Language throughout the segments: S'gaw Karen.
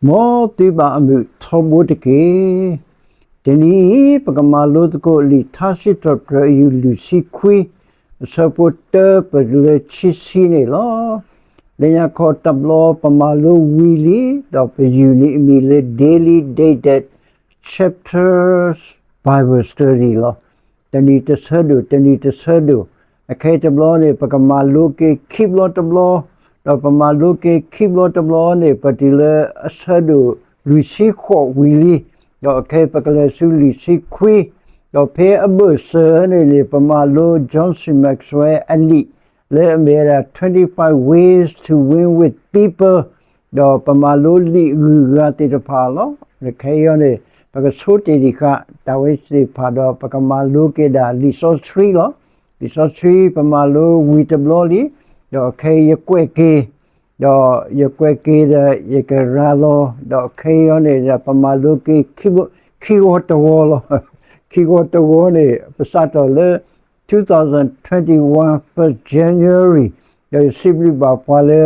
မ်သုဘၣ်အမုာ်ထီဘိတက့ၢ်. တနံၤအံၤ ပကမၤလိသကိးလံာ်ထါစံးထီၣ်ပတြၢၤအယူၢ်လွံၢ်ဆံခွံ, အဆၢဖိတၢပၢၢ်တုၤလၢခံဆံန့ၣ်လီၤ. လၢညါခီတဘျီပမၤလိဝံၤလံ, ဒီးပယူၢ်န့ၢ်အမံၤလၢ Daily Dated Chapters Bible Study လီၤ. တနံၤတဆၢဒိၣ် တနံၤတဆၢဒိၣ်, အခဲအံၤတဘျီန့ၣ် ပကမၤလိက့ၤခံဘျီတဘျီ, ဒီးပမၤလိက့ၤခံဘျီတဘျီန့ၣ် ပတုၤလၢအဆၢဒိၣ်လွံၢ်ဆံဃိးဝံၤလံ, ဒီးအခဲအံၤပကလဲၤဆူလွံၢ်ဆံခွံ, ဒီးဖဲအဘၢၣ်စၢၤန့ၣ်န့ၣ် ပမၤလိ John C Maxwell အလံာ် လၢအမ့ၢ်ဝဲဒၣ် twenty-five ways to win with people, ဒီးပမၤလိလံာ်အဂုၤအဂၤသ့ၣ်တဖၣ်လီၤ. လၢခဲအံၤန့ၣ် ပကဆိတ့ၢ်ဒံးဃာ် တၢ်ဝဲသ့ၣ်တဖၣ်ဒီး ပကမၤလိက့ၤဒၣ်လံာ်စီဆှံလီၤ. လံာ်စီဆှံပမၤလိဝံၤတဘျီလံ, ဒီးခဲအံၤယကွဲးက့ၤ, ဒီးယကွဲးက့ၤဒီးယကရၤလီၤ, ဒီးခဲအံၤန့ၣ်ဒီး ပမၤလိက့ၤခံဂီၤတဝီလီၤ. ခံဂီၤတဝီန့ၣ် ပစးထီၣ်လၢ two thousand twenty-one first January, ဒီးယစံးဘျုးဘၣ်ပှၤလၢ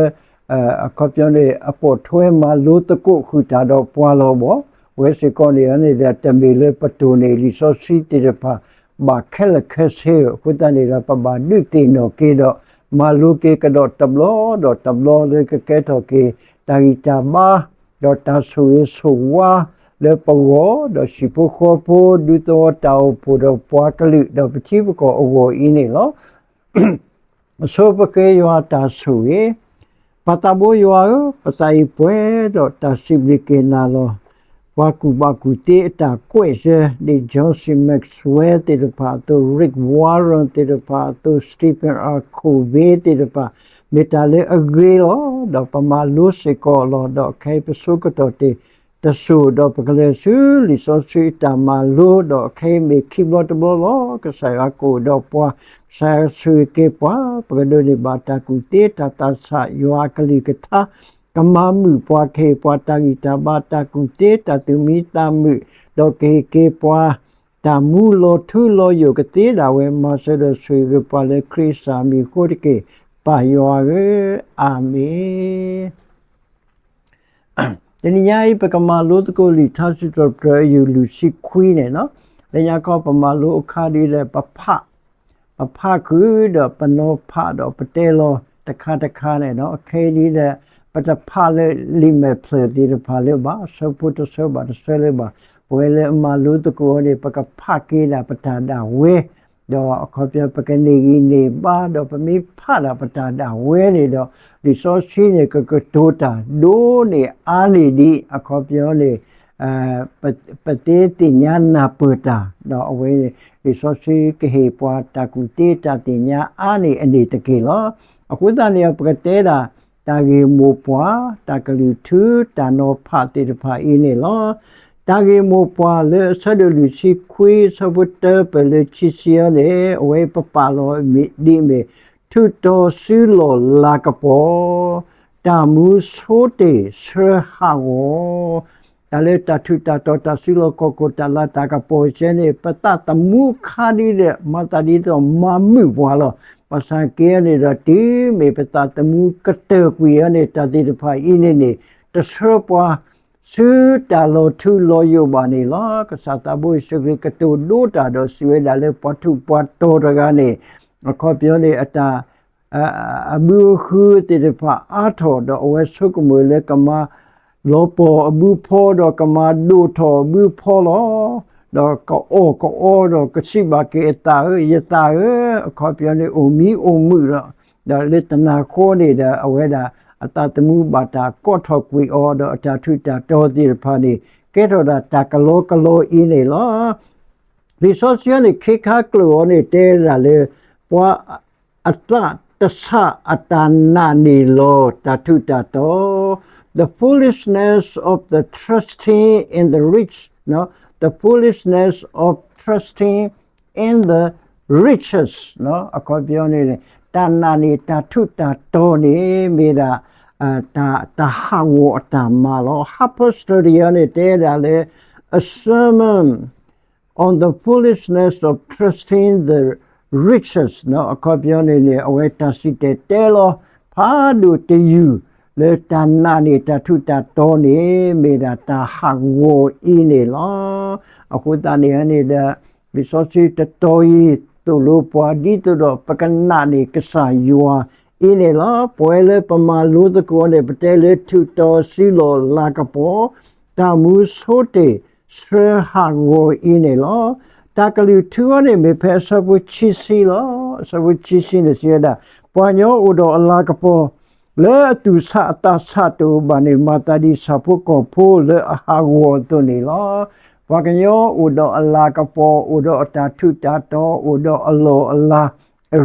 အခီပညီန့ၣ် အပိာ်ထွဲမၤလိသကိးဃုာ်တၢ်ဒီးပှၤလီၤဘီၢ်. အဝဲစ့ၢ်ကီးန့ၣ်န့ၣ်ဒီး တမ့ၢ်လၢပတိၢ်န့ၢ်လံာ်စီဆှံသ့ၣ်တဖၣ် ဘၣ်ခဲလၢာ်ခဲဆ့ဧိၤ, အဃိသတးန့ၣ်ဒီး ပဘၣ်ဒုးသ့ၣ်နီၣ်က့ၤဒီး မၤလိက့ၤကဒီးတဘျီဒီးတဘျီလၢကကဲထီၣ်က့ၤ တၢ်ဂံၢ်တၢ်ဘါ ဒီးတၢ်ဆိၣ်ဂ့ၤဆိၣ်ဝါလၢပဂီၢ်, ဒီးဟံၣ်ဖိဃီဖိ ဒူသဝီတၢ်အိၣ်ဖှိၣ်ဒီးပှၤကလုာ် ဒီးပထံပကီၢ်အဂီၢ်အံၤန့ၣ်လီၤ. အဆိပဃ့ယွၤတၢ်ဆိၣ်ဂ့ၤ. ပၢ်သးဘိယွၤဧၢ, ပသးအံၤပှဲၤဒီးတၢ်စံးဘျုးက့ၤနၤလီၤ. ပှၤကူၣ်ဘၣ်ကူၣ်သ့အတၢ်ကွဲးစၢၤ ဒ် John C Maxwell သ့ၣ်တဖၣ်အသိး, Rick Warren သ့ၣ်တဖၣ်အသိး, Stephen R Covey သ့ၣ်တဖၣ်, မ့ၢ်တၢ်လၢအဂ့ၤလီၤ. ဒီးပမၤလိစ့ၢ်ကီးလီၤ. ဒီးခဲအံၤပဆိကတီၢ်တ့ၢ် တစိၢ်ဒီးပကလဲၤဆူလံာ်စီဆှံအတၢ်မၤလိ, ဒီးခဲအံၤမ့ၢ်ခံဘျီတဘျီလီၤ. ကစၢ်ယွၤကအိၣ်ဒီးပှၤ, ကစၢ်ယွၤဆိၣ်ဂ့ၤက့ၤပှၤ, ပကဒိးန့ၢ်ဘၣ်တၢ်ကူၣ်သ့တၢ်သးဆး ယွၤအကလုၢ်ကထါ, ကမၤမုာ်ပှၤ, ကဟ့ၣ်ပှၤတၢ်ဂံၢ်တၢ်ဘါ, တၢ်ကူၣ်သ့တၢ်သူၣ်မံသးမုာ်, ဒီးကဟ့ၣ်က့ၤပှၤ တၢ်မူလီၤထူလီၤယိာ်ကသ့ဒၣ်ဝဲ, မၤစၢၤဒီးဆိၣ်ဂ့ၤက့ၤပှၤလၢခရံာ်စၢ်မံၤအဃိတက့ၢ်. ပၢ်ယွၤဧၢ, အၤမ့ၣ်. တနံၤညါအံၤ ပကမၤလိသကိးလံာ်ထါစံးထီၣ်ပတြၢၤအယူၢ်လွံၢ်ဆံခွံန့ၣ်လီၤ. လၢညါခီပမၤလိအခါဒ်လဲၣ် ပဖး, ပဖးဃုာ်ဒီးပနီၤဖးဒီးပတဲလီၤတခါတခါန့ၣ်လီၤ. ခဲအံၤဒ်လဲၣ် ပတဖးလၢလံာ်မဲာ်ဖျၢၣ်သ့ၣ်တဖၣ်လၢၤဘၣ်, ဆၢဖိတဆၢဘၣ်တဆၢလၢၤဘၣ်. ပဝဲလၢအမၤလိသကိးအီၤန့ၣ် ပကဖးက့ၤဒၣ်ပတၢ်ဒၣ်ဝဲ ဒီးအခီပညီ ပကန့ၢ်ဂံၢ်န့ၢ်ဘါ, ဒီးပမ့ၢ်ဖးဒၣ်ပတၢ်ဒၣ်ဝဲန့ၣ်ဒီး လံာ်စီဆှံန့ၣ် ကကတိၤတၢ်ဒိၣ်န့ၢ်အါန့ၢ်ဒံး, အခီပညီန့ၣ် ပသ့သ့ၣ်ညါနၢ်ပၢၢ်တၢ်, ဒီးအဝဲန့ၣ် လံာ်စီဆှံကဟ့ၣ်ပှၤတၢ်ကူၣ်သ့တၢ်သ့ၣ်ညါအါန့ၢ်အန့ၣ်တက့ၢ်လီၤ. အဃိသတးန့ၣ် ပကတဲဒၣ် တၢ်ဂ့ၢ်မိၢ်ပှၢ်, တၢ်ကလုၢ်ထူ, တၢ်နီၤဖးသ့ၣ်တဖၣ်အံၤန့ၣ်လီၤ. တၢ်ဂ့ၢ်မိၢ်ပှၢ်လၢအဆၢဒိၣ်လွံၢ်ဆံခွံ ဆၢဖိတၢပၢၢ်လၢခံဆံအံၤန့ၣ် အဝဲပပာ်လီၤဒ်အမ့ၢ် ထုးတီၤစုလီၢ်လၤကပီၤ, တၢ်မူဆိတ့ၢ်ဆှၢဟးဂီၤ တၢ်လၢတၢ်ထုးတၢ်တီၤ တၢ်စုလီၢ်ခီၣ်ခိၣ် တၢ်လၤတၢ်ကပီၤစဲန့ၣ် ပသးသမူခါဒ်ဒီး မၤသးဒ်သိးမၤမုာ်ပှၤလီၤ. ဘၣ်ဆၣ်က့န့ၣ်ဒီး တုၤမ့ၢ်ပသးသမူကတၢၢ်ကွံာ်အီၤန့ၣ် တၢ်သ့ၣ်တဖၣ်အံၤန့ၣ်န့ၣ် တဆှၢပှၤဆူတၢ်လီၤထူလီၤယိာ်ဘၣ်န့ၣ်လီၤ. ကစၢ်သးဘိယ့ၣ်ၡူးခရံာ်ကတိၤဒိတၢ်ဒီးစံးဝဲဒၣ်လၢ ပှၤထူးပှၤတီၤတဂၤန့ၣ် အခီပညီန့ၣ် အတၢ် အဘုအဟုသ့ၣ်တဖၣ်အါထီၣ်ဒီး အဝဲဆိကမိၣ်လၢကမၤလီၤပှီၢ်အဘုဖီဒီး ကမၤဒိၣ်ထီၣ်အဘုဖီလီၤ. ဒီးကအီၣ်ကအီဒီးကစံးဘၣ်က့ၤအသးဧၢ, ယသးဧၢ, အခီပညီန့ၣ် အိၣ်မံအိၣ်မုာ်လီၤ. ဒီးလၢတနၤဃီန့ၣ်ဒီး အဝဲဒၣ်အသးသမူဘၣ်တၢ်ကိးထီၣ်ကွံာ်အီၤ ဒီးအတၢ်ထူးတၢ်တီၤသ့ၣ်တဖၣ်န့ၣ် ကဲထီၣ်ဒၣ်တၢ်ကလီကလီအံၤန့ၣ်လီၤ. လံာ်စီဆှံန့ၣ် ခ့ခါကျိာ်အီၤန့ၣ် တဲဒၣ်လၢ ပှၤအသးတဆးအတၢ်နာ်န့ၢ်လီၤ တၢ်ထူးတၢ်တီၤ, the foolishness of the trusting in the rich, the foolishness of trusting in the riches, အခီပညီန့ၣ် တၢ်နာ်န့ၢ်တၢ်ထူးတၢ်တီၤန့ၣ် မ့ၢ်ဒၣ် တၢ်ဟးဂီၤအတၢ်မၤလီၤ. Harper Study အံၤန့ၣ် တဲဒၣ်လၢ a sermon on the foolishness of trusting the riches, အခီပညီန့ၣ်န့ၣ် အဝဲတၢ်စံၣ်တဲၤတဲလီၤ ဖးဒိၣ်တယုၢ် လၢတၢ်နာ်န့ၣ် တၢ်ထူးတၢ်တီၤန့ၣ် မ့ၢ်ဒၣ်တၢ်ဟးဂီၤအံၤန့ၣ်လီၤ. အဃိသတးန့ၣ်န့ၣ်ဒီး လံာ်စီဆှံတတီၤအံၤ သိၣ်လိပှၤဒ်သိးဒီး ပကနာ်န့ၢ်ကစၢ်ယွၤအံၤန့ၣ်လီၤ. ပဝဲလၢပမၤလိသကိးန့ၣ် ပတဲလၢထူးတီၤစုလီၢ်လၤကပီၤ တၢ်မူဆိတ့ၢ် ဆှၢဟးဂီၤအံၤန့ၣ်လီၤ. တၢ်ကလုၢ်ထူအီၤန့ၣ် မ့ၢ်ဖဲအဆၢဖိခံဆံလီၤ. အဆၢဖိခံဆံန့ၣ်စံးဝဲဒၣ်, ပှၤကညီအိၣ်ဒီးအလၤကပီၤ လၢအသူၣ်ဆးအသးဆးတအိၣ်ဘၣ်န့ၣ် မၤသးဒ်ဆၣ်ဖိကီၢ်ဖိလၢအဟးဂီၤအသိးန့ၣ်လီၤ. ပှၤကညီအိၣ်ဒီးအလၤကပီၤ, အိၣ်ဒီးအတၢ်ထူးတၢ်တီၤ, အိၣ်ဒီးအလီၢ်အလၤ,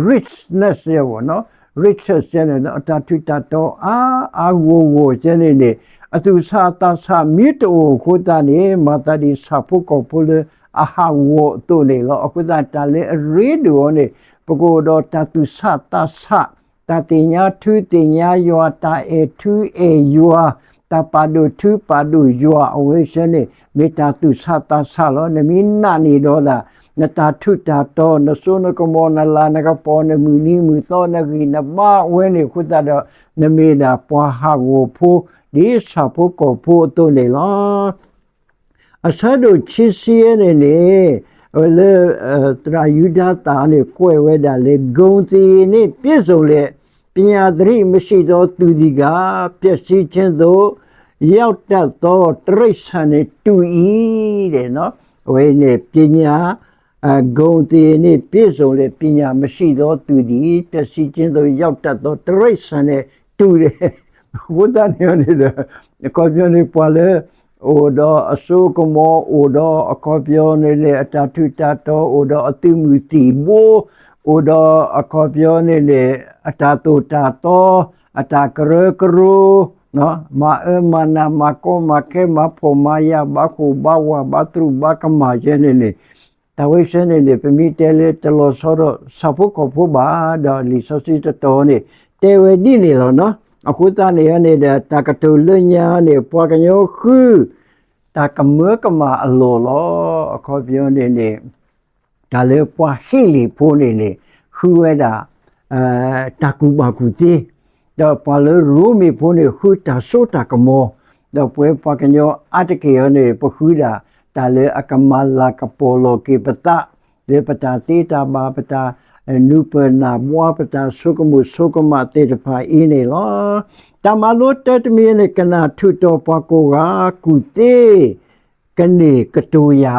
richness ယဲၢ်ဘၣ်နီၤ, riches ယဲၢ်န့ၣ် အတၢ်ထူးတၢ်တီၤအါအါဂီၢ်ဂီၢ်ယဲၢ်န့ၣ်န့ၣ် အသူၣ်ဆးအသးဆးမ့ၢ်တအိၣ်အဃိသတးန့ၣ် မၤသးဒ်ဆၣ်ဖိကီၢ်ဖိလၢအဟးဂီၤအသိးန့ၣ်လီၤ. အဃိသတး တၢ်လၢအရ့ဒိၣ်အီၤန့ၣ် ပကအိၣ်ဒီးတၢ်သူၣ်ဆးသးဆး, တၢ်သ့ၣ်ညါထူသ့ၣ်ညါယွၤ, တၢ်အဲၣ်ထူအဲၣ်ယွၤ, တၢ်ပာ်ဒိၣ်ထူပာ်ဒိၣ်ယွၤ အဝဲသ့ၣ်န့ၣ် မ့ၢ်တၢ်သူၣ်ဆးသးဆးလီၤ. နမ့ၢ်နာ်န့ၢ်ဒီးဒၣ် နတၢ်ထူးတၢ်တီၤ, နစိနကမီၤ, နလၤနကပီၤ, နမုၢ်နံၤမုၢ်သီ, နဂံၢ်နဘါဝဲန့ၣ်အဃိသတးဒီး နမ့ၢ်ဒၣ်ပှၤဟးဂီၤဖိ ဒ်ဆၣ်ဖိကီၢ်ဖိအသိးန့ၣ်လီၤ. အဆၢဒိၣ်ခံဆံယဲၢ်န့ၣ်န့ၣ် လၢ သရၣ်ယူဒၤသၣ်န့ၣ် ကွဲးဝဲဒၣ်လၢ ဂုဏ်သရေနဲ့ပြည့်စုံလျက် ပညာသတိမရှိသောသူသည်ကား ပျက်စီးခြင်းသို့ ရောက်တတ်သော တိရစ္ဆာန်နှင့်တူ၏ အဝဲန့ၣ် ပညာ ဂုဏ်သရေနဲ့ပြည့်စုံလျက် ပညာမရှိသောသူသည် ပျက်စီးခြင်းသို့ ရောက်တတ်သော တိရစ္ဆာန်နှင့်တူတယ်. အဃိသတးန့ၣ်န့ၣ်ဒီး အခီပညီန့ၣ် ပှၤလၢ အိၣ်ဒီးအစိကမီၤ, အိၣ်ဒီးအခီပညီန့ၣ်န့ၣ် အတၢ်ထူးတၢ်တီၤ, အိၣ်ဒီးအသုးမုၢ်သံၣ်ဘိ, အိၣ်ဒီးအခီပညီန့ၣ်န့ၣ် အတၢ်သိၣ်တၢ်သီ, အတၢ်ကရၢကရိ, မၤအၢမၤနး, မၤကီမၤခဲ, မၤဖှီၣ်မၤယာ်, ဘၣ်ဃိၣ်ဘၣ်ဝါ်, ဘၣ်သရူးဘၣ်ကမၣ်ယဲၢ်န့ၣ်န့ၣ် တၢ်ဝဲသ့ၣ်န့ၣ်န့ၣ် ပမ့ၢ်တဲလၢတလီၤဆီဒီး ဆၣ်ဖိကီၢ်ဖိဘၣ်, ဒီးလံာ်စီဆှံတတီၤန့ၣ် တဲဝဲဒ်န့ၣ်လီၤနီၤ. အဃိသတးန့ၣ်န့ၣ်ဒီး တၢ်ကတိၤလၢညါန့ၣ် ပှၤကညီဃု တၢ်ကမၢကမၣ်အလီၢ်လီၤ. အခီပညီန့ၣ်န့ၣ် တၢ်လၢပှၤဟ့လ့ၣ်ဖိန့ၣ်န့ၣ် ဃုဝဲဒၣ် တၢ်ကူၣ်ဘၣ်ကူၣ်သ့, ဒီးပှၤလၢရိမ့ၤဖိန့ၣ် ဃုတၢ်စိတၢ်ကမီၤ, ဒီးပဝဲပှၤကညီအါတက့ၢ်အံၤန့ၣ် ပဃုဒၣ်တၢ်လၢအကမၤလၤကပီၤလီၤက့ၤပသး လၢပတၢ်သ့တၢ်ဘၣ် ပတၢ်နူၤပၢၢ်နၢ်ဘှါ ပတၢ်ဆိကမိၣ်ဆိကမးသ့ၣ်တဖၣ်အံၤန့ၣ်လီၤ. တၢ်မၤလိတၢတမံၤန့ၣ် ကနၣ်ထူးတီၤပှၤကိးဂၤ ကူၣ်သ့ ကန့ၢ်ကတိၤယၤ,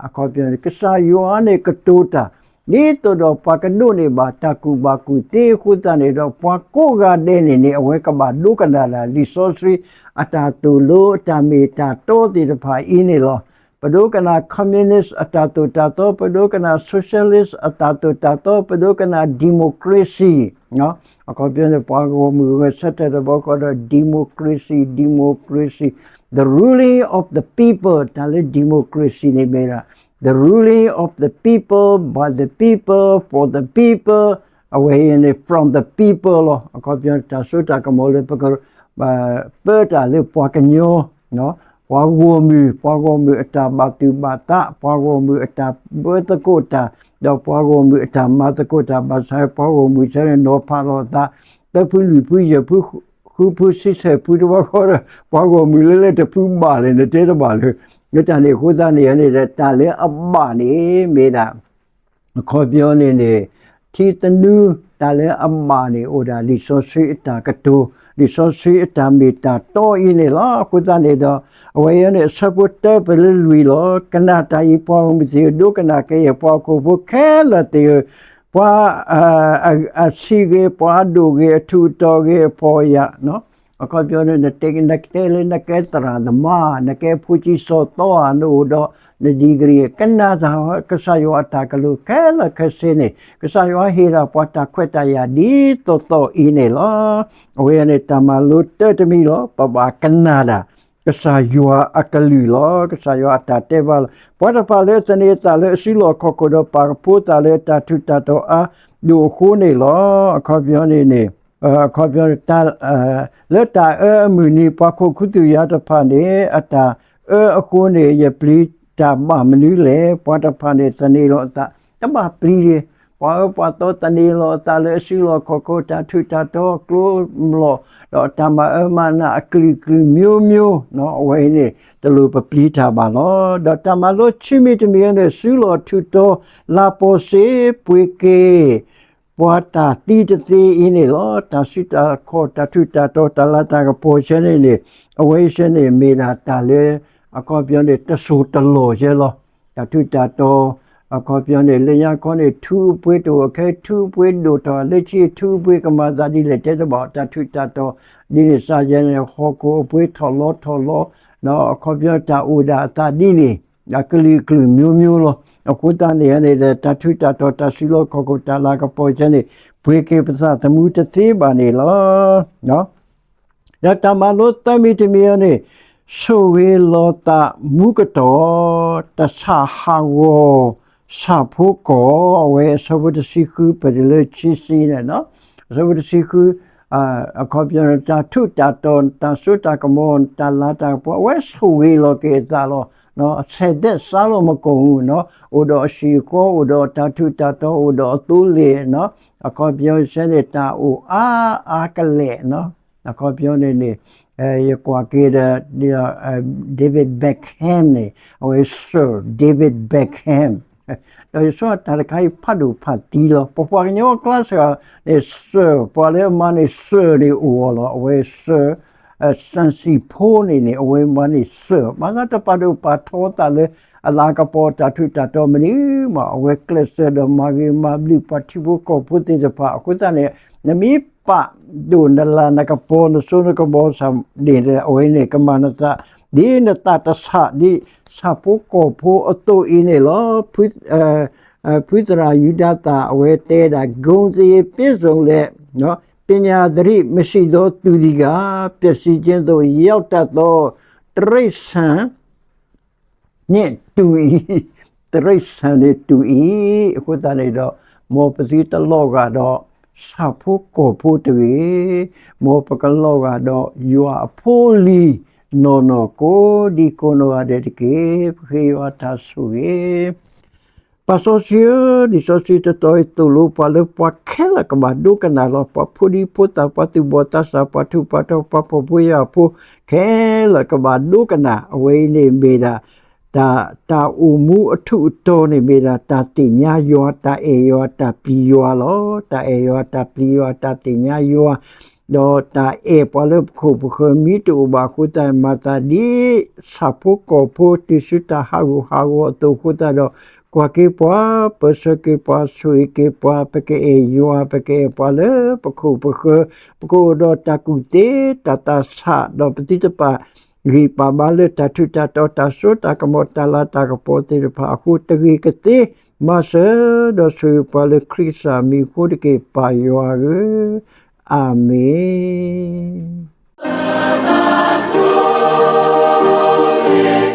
အခီပညီန့ၣ် ကစၢ်ယွၤန့ၣ်ကတိၤတၢ် ဒ်သိးဒီးပှၤကဒိးန့ၢ်ဘၣ်တၢ်ကူၣ်ဘၣ်ကူၣ်သ့အဃိသတးန့ၣ်ဒီး ပှၤကိးဂၤဒဲးန့ၣ်န့ၣ် အဝဲကဘၣ်ဒိကနၣ်ဒၣ် လံာ်စီဆှံအတၢ်သိၣ်လိ အတၢ်မ့ၢ်တၢ်တီသ့ၣ်တဖၣ်အံၤန့ၣ်လီၤ. ပဒိကနၣ် communist အတၢ်သိၣ်တၢ်သီ, ပဒိကနၣ် socialist အတၢ်သိၣ်တၢ်သီ, ပဒိကနၣ် democracy အခီပညီန့ၣ် ပှၤဂီၢ်မုၢ်ဂဲၤဆၢထၢၣ်တဘျီဃီဒီး democracy, democracy, the ruling of the people တၢ်လၢ democracy န့ၣ်မ့ၢ်ဒၣ် the ruling of the people, by the people, for the people, အဝဲအံၤန့ၣ် from the people လီၤ. အခီပညီ တၢ်စိတၢ်ကမီၤလၢပက ပၢတၢ်လၢပှၤကညီ ပှၤဂီၢ်မုၢ်, ပှၤဂီၢ်မုၢ်အတၢ်ဘၣ်သူၣ်ဘၣ်သး, ပှၤဂီၢ်မုၢ်အတၢ်ပၢသကိးတၢ်, ဒီးပှၤဂီၢ်မုၢ်အတၢ်မၤသကိးတၢ် ဘၣ်ဆၣ်ပှၤဂီၢ်မုၢ်ဆၢန့ၣ် နီၤဖးလိာ်သး သၢဖုလွံၢ်ဖုယဲၢ်ဖု ဃုဖုဆံဆဲၣ်ဖုတဘျီဃီဒီး ပှၤဂီၢ်မုၢ်လၢလၢတဖုဘၣ်လဲၣ် နတဲတဘၣ်လၢ လၢတၢ်န့ၣ်အဃိသတးန့ၣ်န့ၣ်ဒီး တၢ်လၢအဘၣ်န့ၣ်မ့ၢ်ဒၣ် အခီပညီန့ၣ်န့ၣ် ထံသနူ တၢ်လၢအဘၣ်န့ၣ် အိၣ်ဒၣ်လံာ်စီဆှံအတၢ်ကတိၤ, လံာ်စီဆှံအတၢ်မ့ၢ်တၢ်တီအံၤန့ၣ်လီၤ. အဃိသတးန့ၣ်ဒီး အဝဲအံၤန့ၣ် အဆၢဖိတၢပလၢလွံၢ်လီၤ. ကနၣ်တၢ်အံၤ ပှၤဂီၢ်မုၢ်သ့ၣ်ဧၢ, ဒိကနၣ်ကယဲၢ် ပှၤဟီၣ်ခိၣ်ဖိခဲလၢာ်သ့ၣ်ဧၢ, ပှၤ အဆံးဂ့ၤ ပှၤအဒိၣ်ဂ့ၤ အထူးအတီၤဂ့ၤ အဖှီၣ်အယာ် အခီပညီန့ၣ် နတဲ နကတဲလၢနကဲသရၣ်သမါ, နကဲဖိကံစီၤသီဧါ, နအိၣ်ဒီးန degree, ကနၣ်တၢ်ကစၢ်ယွၤအတၢ်ကလုၢ်ခဲလၢာ်ခဲဆ့န့ၣ် ကစၢ်ယွၤဟ့ၣ်ဒၣ်ပှၤတၢ်ခွဲးတၢ်ယာ်ဒ်သိးသိးအံၤန့ၣ်လီၤ. အဝဲန့ၣ် တၢ်မၤလိတၢတမံၤလီၤ. ပဘၣ်ကနၣ်ဒၣ် ကစၢ်ယွၤအကလုၢ်လီၤ. ကစၢ်ယွၤအတၢ်တဲဘၣ်လီၤ. ပှၤတဖၣ်လၢသန့ၤအသးလၢအစုလီၢ်ခီၣ်ခိၣ်ဒီး ပာ်ကဖိသးလၢအတၢ်ထူးတၢ်တီၤအါဒိၣ်အဃိန့ၣ်လီၤ. အခီပညီန့ၣ်န့ၣ် အခီပညီ လၢတၢ်အၢအမုၢ်နံၤ ပှၤခိးခူသူၣ်ယါတဖၣ်န့ၣ် အတၢ်အၢအဃိန့ၣ် ယပျံၤတၢ်ဘၣ်မနုၤလဲၣ်. ပှၤတဖၣ်န့ၣ် သန့ၤလီၤအသး တဘၣ်ပျံၤ ပှၤအၢပှၤသီသန့ၤလီၤအသးလၢအစုလီၢ်ခီၣ်ခိၣ် တၢ်ထူးတၢ်တီၤကျိလီၤ, ဒီးတၢ်မၤအၢမၤနးအကလုာ်ကလုာ်မျိုးမျိုး, အဝဲအံၤန့ၣ် တလိၣ်ပပျံၤတၢ်ဘၣ်လီၤ. ဒီးတၢ်မၤလိခံမံၤတမံၤအံၤန့ၣ် စုလီၢ်ထူးတီၤ လၤပီၤစ့ ပှ့ၤက့ၤ ပှၤတၢ်သံတသ့အံၤန့ၣ်လီၤ. တၢ်စုတၢ်ခီၣ် တၢ်ထူးတၢ်တီၤ တၢ်လၤတၢ်ကပီၤဆဲန့ၣ်န့ၣ် အဝဲအံၤဆဲန့ၣ် မ့ၢ်ဒၣ်တၢ်လၢ အခီပညီန့ၣ် တစိၢ်တလီၢ်ဆဲလီၤ. တၢ်ထူးတၢ်တီၤ အခီပညီန့ၣ် လၢညါခီန့ၣ် ထူအပှ့ၤတအိၣ်ခဲ ထူအပှ့ၤဒိၣ်ထီၣ် လၢခံထူအပှ့ၤကမၤသးဒ်လဲၣ်တဲတဘၣ် တၢ်ထူးတၢ်တီၤ ဒ်န့ၣ်စ့ၢ်ကီးန့ၣ် ဟီၣ်ခိၣ်အပှ့ၤထီၣ်လီထီၣ်လီ, အခီပညီတၢ်အိၣ်ဒၣ်အသးဒ်န့ၣ် အကလုာ်ကလုာ်မျိုးမျိုးလီၤ. အဃိသတးန့ၣ်န့ၣ် တၢ်ထူးတၢ်တီၤ တၢ်စုလီၢ်ခီၣ်ခိၣ် တၢ်လၤကပီၤဆဲန့ၣ် ပှ့ၤက့ၤပသးသမူတသ့ဘၣ်န့ၣ်လီၤ. ဒီးတၢ်မၤလိသၢမံၤတမံၤအံၤန့ၣ် ဆိၣ်ဂ့ၤလီၤသးမူကတီၢ် တၢ်ဆၣ်ဟးဂီၤ ဆၣ်ဖိကီၢ် အဝဲအဆၢဖိတဆံဃု ပတုၤလၢခံဆံန့ၣ်, အဆၢဖိတဆံဃု အခီပညီန့ၣ် တၢ်ထူးတၢ်တီၤ တၢ်စိတၢ်ကမီၤ တၢ်လၤတၢ်ကပီၤ အဝဲဆိၣ်ဂ့ၤလီၤက့ၤအသးလီၤ. ဆဲးဒဲးစးလီၤမကိာ်မူနီၤ, အိၣ်ဒီးအဟံၣ်အဃီ အိၣ်ဒီးတၢ်ထူးတၢ်တီၤ အိၣ်ဒီးအသိလ့ၣ်နီၤ, အခီပညီဆဲန့ၣ် တၢ်အိၣ်အါအါကလဲာ်နီၤ, အခီပညီန့ၣ်န့ၣ် ယကွၢ်က့ၤဒီး David Beckham န့ၣ် အဝဲ Sir David Beckham ဒီးယဆိကမိၣ်တၢ်တခါအံၤ ဖးဒိၣ်ဖးသံလီၤ. ပပှၤကညီအကျါစ့ၢ်ကီးန့ၣ် Sir ပှၤလၢအမၤန့ၢ် Sir န့ၣ်အိၣ်အီၤလီၤ. အဝဲ Sir စၣ်စံၣ်ဖိန့ၣ်န့ၣ် အဝဲမၤန့ၢ် Sir မၤသးတပာ်ဒိၣ်ပာ်ထီသးလၢ အလၤကပီၤတၢ်ထူးတၢ်တီၤမနုၤမး အဝဲကျဲးစၢးဒီးမၤဂ့ၤမၤဘျုးပှၤထံဖိကီၢ်ဖိသ့ၣ်တဖၣ် အဃိသတးန့ၣ် နမ့ၢ်ပာ်ဒိၣ်နလၤနကပီၤ နစိနကမီၤစ့ၢ်န့ၣ် အဝဲန့ၣ် ကမၤနသး ဒ်နသးတဆး ဒ်ဆၣ်ဖိကီၢ်ဖိအသိးအံၤန့ၣ်လီၤ. ဖုသရၣ်ယူဒၤသၣ် အဝဲတဲဒၣ် ဂုဏ်သရေပေးစုံလင် ပညာသတိမရှိသောသူသည်ကား ပျက်စီးခြင်းသို့ရောက်တတ်သော တိရစ္ဆာန် န့ၣ်တူၢ်အံၤ, တိရစ္ဆာန်န့ၣ်တူၢ်အံၤ, အဃိသတးန့ၣ်ဒီး မ်ပသုတလီၤဂာ်ဒီး ဆၣ်ဖိကီၢ်ဖိတဂ့ၤ, မ်ပကလီၤဂာ်ဒီးယွၤအဖိအလံၤ နီၢ်နီၢ်ကိးဒံကိးနီၢ်ဂၤဒဲးတက့ၢ်. ပဃ့ယွၤတၢ်ဆိၣ်ဂ့ၤ ပၢ်စီဆှံဧၢ, လံာ်စီဆှံတတီၤအံၤသိၣ်လိပှၤလၢပှၤခဲလၢာ်ကဘၣ်ဒိကနၣ်လီၤ. ပှၤဖိဒံဖိသၣ် ပှၤသူၣ်ဘီၣ်သးစၢ် ပှၤထူးပှၤတီၤ ပှၤဖှီၣ်ဖိယာ်ဖိ ခဲလၢာ်ကဘၣ်ဒိကနၣ်. အဝဲအံၤန့ၣ်မ့ၢ်ဒၣ် တၢ် တၢ်အိၣ်မူအထူးအတီၤန့ၣ်မ့ၢ်ဒၣ် တၢ်သ့ၣ်ညါယွၤ တၢ်အဲၣ်ယွၤ တၢ်ပျံၤယွၤလီၤ. တၢ်အဲၣ်ယွၤ တၢ်ပျံၤယွၤ တၢ်သ့ၣ်ညါယွၤ ဒီးတၢ်အဲၣ်ပှၤလၢပခိၣ်ပဃၢၤ မ့ၢ်တအိၣ်ဘၣ်အဃိသတး မၤသးဒ်ဆၣ်ဖိကီၢ်ဖိ တုၤဆူတၢ်ဟးဂူာ်ဟးဂီၤအသိးအဃိသတးဒီး ကွၢ်က့ၤပှၤ ပၢဆှၢက့ၤပှၤ ဆိၣ်ဂ့ၤက့ၤပှၤ ပကအဲၣ်ယွၤ ပကအဲၣ်ပှၤလၢပခိၣ်ပဃၢၤ ပကအိၣ်ဒီးတၢ်ကူၣ်သ့ တၢ်သးဆး ဒီးပသုတပာ်ဂံၢ်ပာ်ဘါလၢတၢ်ထူးတၢ်တီၤ တၢ်စိတၢ်ကမီၤ တၢ်လၤတၢ်ကပီၤသ့ၣ်တဖၣ်အဃိ တဂ့ၤကသ့ မၤစၢၤဒီးဆိၣ်ဂ့ၤပှၤလၢခရံာ်ကစၢ်မံၤအဃိတက့ၢ် ပၢ်ယွၤဧၢ, အၤမ့ၣ်.